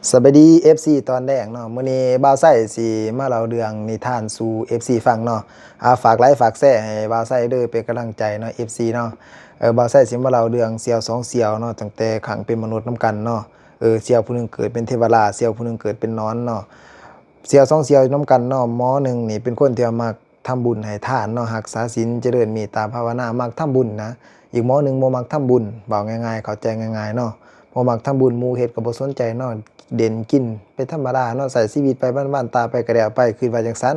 ສະບາຍດີ ເອັຟຊີ ຕອນແລງເນາະ. ມື້ນີ້ບ່າວໄຊຊິມາເລົ່າເລື່ອງນິທານສູ່ ເອັຟຊີ ຟັງເນາະ. ອາ ຝາກໄລຝາກແຊໃຫ້ບ່າວໄຊເດີ ເປັນກຳລັງໃຈເນາະ ເອັຟຊີ ເນາະ. ເອີ ບ່າວໄຊຊິມາເລົ່າເລື່ອງສ່ຽວສອງສ່ຽວເນາະ ຕັ້ງແຕ່ຄັ້ງເປັນມະນຸດນຳກັນເນາະ. ເອີ ສ່ຽວຜູ້ໜຶ່ງເກີດເປັນເທວະດາ ສ່ຽວຜູ້ໜຶ່ງເກີດເປັນໜອນເນາະ. ສ່ຽວສອງສ່ຽວນຳກັນເນາະ. ໝໍໜຶ່ງນີ້ເປັນຄົນທີ່ວ່າມັກ ທຳບຸນໃຫ້ທານເນາະ, ຮັກສາສິນ, ຈະເລີນເມດຕາພາວະນາ, ມັກທຳບຸນນະ. ອີກໝໍໜຶ່ງບໍ່ມັກທຳບຸນ, ເວົ້າງ່າຍໆ ເຂົ້າໃຈງ່າຍໆເນາະ, ບໍ່ມັກທຳບຸນ, ໝູ່ເຮັດກໍບໍ່ສົນໃຈເນາະ, ເຫຼັ້ນກິນໄປທຳມະດາເນາະ, ໃຊ້ຊີວິດໄປວັນໆ ຕາຍໄປກໍແລ້ວໄປ, ຄິດວ່າຈັ່ງຊັ້ນ.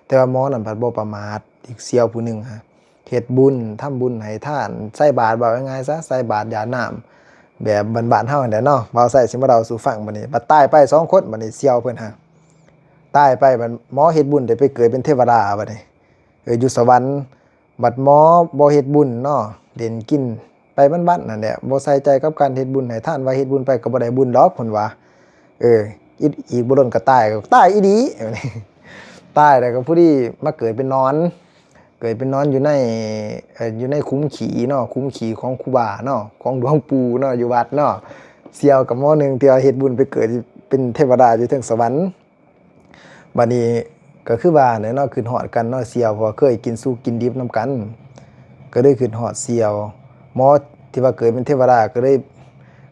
ແຕ່ວ່າໝໍນັ້ນພັດບໍ່ປະໝາດ, ອີກສ່ຽວຜູ້ໜຶ່ງຫັ້ນ ເຮັດບຸນ, ທຳບຸນໃຫ້ທານ, ໃສ່ບາດ, ເວົ້າງ່າຍໆຊະ, ໃສ່ບາດຢາດນ້ຳ ແບບບ້ານໆເຮົາຫັ້ນແຫຼະເນາະ. ບ່າວໄຊຊິມາເລົ່າສູ່ຟັງ. ບັດນີ້ ບັດຕາຍໄປສອງຄົນ, ບັດນີ້ສ່ຽວເພິ່ນຫັ້ນ ຕາຍໄປ ບັດໝໍເຮັດບຸນໄດ້ໄປເກີດເປັນເທວະດາບັດນີ້ ເອີ ຢູ່ສະຫວັນ. ບັດໝໍບໍ່ເຮັດບຸນເນາະ, ເຫຼັ້ນກິນໄປວັນໆນັ້ນແຫຼະ, ບໍ່ໃສ່ໃຈກັບການເຮັດບຸນໃຫ້ທານ, ວ່າເຮັດບຸນໄປກໍບໍ່ໄດ້ບຸນດອກ ເພິ່ນວ່າ. ເອີ ອີກ ອີກບໍ່ດົນກໍຕາຍ, ຕາຍອີ່ຫຼີ. ຕາຍແລ້ວກໍພໍດີມາເກີດເປັນໜອນ, ເກີດເປັນໜອນຢູ່ໃນ ເອີ ຢູ່ໃນຂຸມຂີ້ເນາະ, ຂຸມຂີ້ຂອງຄູບາເນາະ, ຂອງຫຼວງປູ່ເນາະ, ຢູ່ວັດເນາະ. ສ່ຽວກັບໝໍໜຶ່ງທີ່ວ່າເຮັດບຸນໄປເກີດເປັນເທວະດາຢູ່ເທິງສະຫວັນ. ບັດນີ້ກໍຄືວ່າແຫຼະເນາະ, ຄິດຮອດກັນເນາະສ່ຽວ, ເພາະວ່າເຄີຍກິນສຸກກິນດິບນຳກັນ, ກໍເລີຍຄິດຮອດສ່ຽວ. ໝໍທີ່ວ່າເກີດເປັນເທວະດາກໍເລີຍ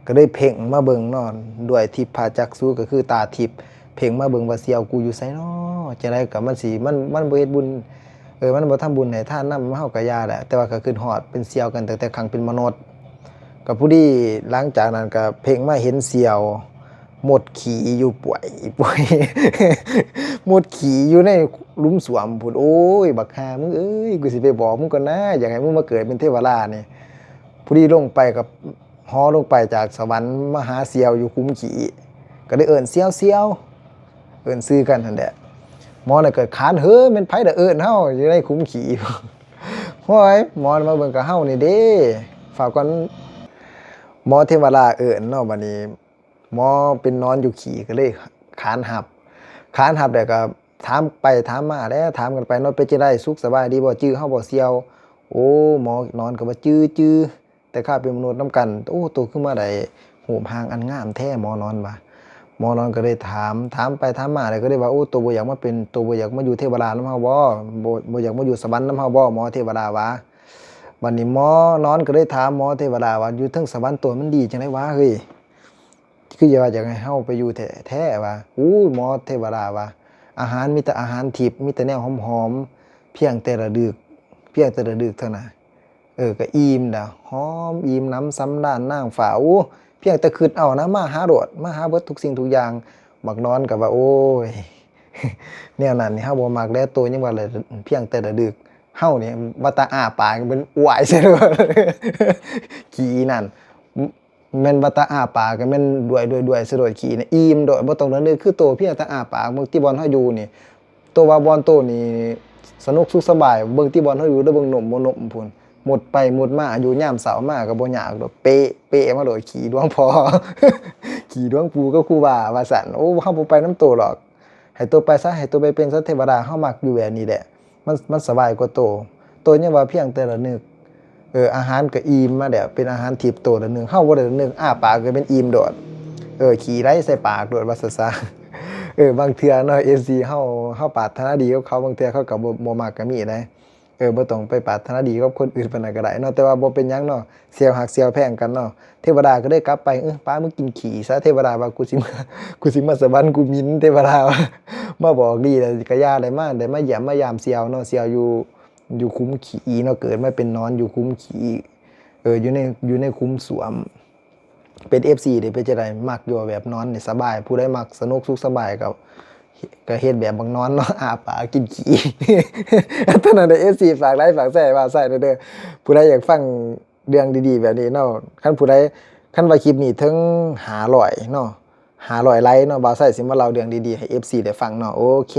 ກໍເລີຍເພັ່ງມາເບິ່ງເນາະ, ດ້ວຍທິບພະຈັກສຸ ກໍຄືຕາທິບ, ເພັ່ງມາເບິ່ງວ່າສ່ຽວກູຢູ່ໃສເນາະ, ຈັ່ງໃດກໍມັນຊິ ມັນ ມັນບໍ່ເຮັດບຸນ ເອີ ມັນບໍ່ທຳບຸນໃຫ້ທານນຳເຮົາກໍຢ່າແຫຼະ, ແຕ່ວ່າກໍຄິດຮອດເປັນສ່ຽວກັນຕັ້ງແຕ່ຄັ້ງເປັນມະນຸດ. ກໍພໍດີຫຼັງຈາກນັ້ນກໍເພັ່ງມາເຫັນສ່ຽວ ມົດຂີ້ຢູ່ປ່ວຍປ່ວຍ ມົດຂີ້ຢູ່ໃນຫຼຸມສ້ວມພຸ້ນ. ໂອ້ຍ ບັກຫ່າມຶງເອີຍ, ກູຊິໄປບອກມຶງກ່ອນນາ, ຢາກໃຫ້ມຶງມາເກີດເປັນເທວະດານີ້. ພໍດີລົງໄປກັບ ເຮົາລົງໄປຈາກສະຫວັນມາຫາສ່ຽວຢູ່ຂຸມຂີ້, ກໍໄດ້ເອີ້ນສ່ຽວໆ ເອີ້ນຊື່ກັນຫັ້ນແຫຼະ. ໝໍນັ້ນກໍຂານເຫີ ແມ່ນໃຜລະເອີ້ນເຮົາຢູ່ໃນຂຸມຂີ້. ໂອ້ຍ ໝໍມາເບິ່ງກໍເຮົານີ້ເດ້, ຟ້າວກ່ອນ. ໝໍເທວະດາເອີ້ນເນາະ, ບັດນີ້ໝໍເປັນນອນຢູ່ຂີ້ກໍເລີຍຂານຮັບ, ຂານຮັບແລ້ວກໍຖາມໄປຖາມມາແຫຼະ, ຖາມກັນໄປເນາະ, ເປັນຈັ່ງໃດ ສຸກສະບາຍດີບໍ່, ຈື່ເຮົາບໍ່ສ່ຽວ? ໂອ້ ໝໍນອນກໍວ່າ ຈື່ ຈື່ ແຕ່ຄາວເປັນມະນຸດນຳກັນ. ໂອ້ ໂຕຄືມາໄດ້ຮູບຮ່າງອັນງາມແທ້ ໝໍນອນວ່າ. ໝໍນອນກໍເລີຍຖາມ ຖາມໄປຖາມມາແລ້ວກໍເລີຍວ່າ ໂອ້ ໂຕບໍ່ຢາກມາເປັນ ໂຕບໍ່ຢາກມາຢູ່ເທວະດານຳເຮົາບໍ່? ບໍ່ ບໍ່ຢາກມາຢູ່ສະຫວັນນຳເຮົາບໍ່? ໝໍເທວະດາວ່າ. ບັດນີ້ໝໍນອນກໍເລີຍຖາມໝໍເທວະດາວ່າ ຢູ່ເທິງສະຫວັນໂຕມັນດີຈັ່ງໃດຫວາເຮີ້ຍ? ຄືວ່າຢາກໃຫ້ເຮົາໄປຢູ່ແທ້ໆຫວາ? ໂອ້ຍ ໝໍເທວະດາວ່າ ອາຫານມີແຕ່ອາຫານທິບ ມີແຕ່ແນວຫອມໆ ພຽງແຕ່ລະດຶກ ພຽງແຕ່ລະດຶກເທົ່ານັ້ນ ເອີ ກໍອີ່ມແລ້ວ ຫອມອີ່ມໜຳສຳລານນາງຟ້າ. ໂອ້ ພຽງແຕ່ຄິດເອົານະ ມາຫາໂລດ ມາຫາເບິດທຸກສິ່ງທຸກຢ່າງ. ບັກໜອນກໍວ່າ ໂອ້ຍ ແນວນັ້ນນີ້ເຮົາບໍ່ມັກແຫຼະ ໂຕຍັງວ່າ ພຽງແຕ່ລະດຶກ ເຮົານີ້ວ່າແຕ່ອ້າປາກເປັນອວຍໃສ່ໂລດ ຂີ້ນັ້ນ. ແມ່ນວ່າແຕ່ອ້າປາກກໍແມ່ນດ້ວຍໆໆ ສະໂດດຂີ້ນະ ອີ່ມໂດດ ບໍ່ຕ້ອງລະນຶກ ຄືໂຕພຽງແຕ່ອ້າປາກ. ເບິ່ງຕິບ່ອນເຮົາຢູ່ນີ້ ໂຕວ່າບ່ອນໂຕນີ້ສະໜຸກສຸກສະບາຍ ເບິ່ງຕິບ່ອນເຮົາຢູ່ ແລ້ວເບິ່ງນົມບໍ່ນົມພຸ້ນ ມຸດໄປມຸດມາ ຢູ່ຍາມເຊົ້າມາກໍບໍ່ຍາກດອກ ເປະ ເປະມາໂລດ ຂີ້ດວງພໍ່ ຂີ້ດວງປູ່ກັບຄູບາວ່າຊັ້ນ. ໂອ້ ເຮົາບໍ່ໄປນຳໂຕດອກ ໃຫ້ໂຕໄປຊະ ໃຫ້ໂຕໄປເປັນຊະ ເທວະດາ ເຮົາມັກຢູ່ແບບນີ້ແຫຼະ ມັນ ມັນສະບາຍກວ່າໂຕ. ໂຕຍັງວ່າພຽງແຕ່ລະນຶກ ເອີ ອາຫານກໍອີ່ມມາແລ້ວ ເປັນອາຫານທິບໂຕລະນຶກ ເຮົາບໍ່ໄດ້ລະນຶກ ອ້າປາກກໍແມ່ນອີ່ມໂດດ ເອີ ຂີ້ໄຫຼໃສ່ປາກໂດດວ່າຊະຊະ. ເອີ ບາງເທື່ອເນາະ ເອັຟຊີ ເຮົາ ເຮົາປາດຖະໜາດີກັບເຂົາ ບາງເທື່ອເຂົາກໍບໍ່ ບໍ່ມັກກໍມີໄດ໋. ເອີ ບໍ່ຕ້ອງໄປປາດຖະໜາດີກັບຄົນອື່ນປານນັ້ນກໍໄດ້ເນາະ ແຕ່ວ່າບໍ່ເປັນຫຍັງເນາະ ສ່ຽວຮັກສ່ຽວແພງກັນເນາະ. ເທວະດາກໍເລີຍກັບໄປ ເອີ ປາ ມຶງກິນຂີ້ຊະ ເທວະດາວ່າ ກູຊິມາ ກູຊິມາສະຫວັນ ກູໝິ່ນ ເທວະດາວ່າ ມາບອກດີແລ້ວ ກະຢ່າ ໄດ້ມາ ໄດ້ມາຢ້ຽມມາຢາມສ່ຽວເນາະ ສ່ຽວຢູ່ ຢູ່ຂຸມຂີ້ເນາະ ເກີດມາເປັນໜອນຢູ່ຂຸມຂີ້ ເອີ ຢູ່ໃນ ຢູ່ໃນຂຸມສ້ວມ. ເປັນເອັຟຊີເດ້ ເປັນຈັ່ງໃດ ມັກຢູ່ແບບນອນນີ້ສະບາຍ ຜູ້ໃດມັກສະໜຸກສຸກສະບາຍກໍ ກໍເຮັດແບບບັກໜອນເນາະ ອ້າປາກກິນຂີ້ ເທົ່ານັ້ນເດ້ ເອັຟຊີ ຝາກໄລຝາກແຊໃຫ້ບ່າວໄຊແດ່ເດີ ຜູ້ໃດຢາກຟັງເລື່ອງດີໆແບບນີ້ເນາະ. ຄັນຜູ້ໃດ ຄັນວ່າຄລິບນີ້ເຖິງຫ້າຮ້ອຍເນາະ ຫ້າຮ້ອຍໄລເນາະ ບ່າວໄຊຊິມາເລົ່າເລື່ອງດີໆໃຫ້ເອັຟຊີໄດ້ຟັງເນາະ ໂອເຄ.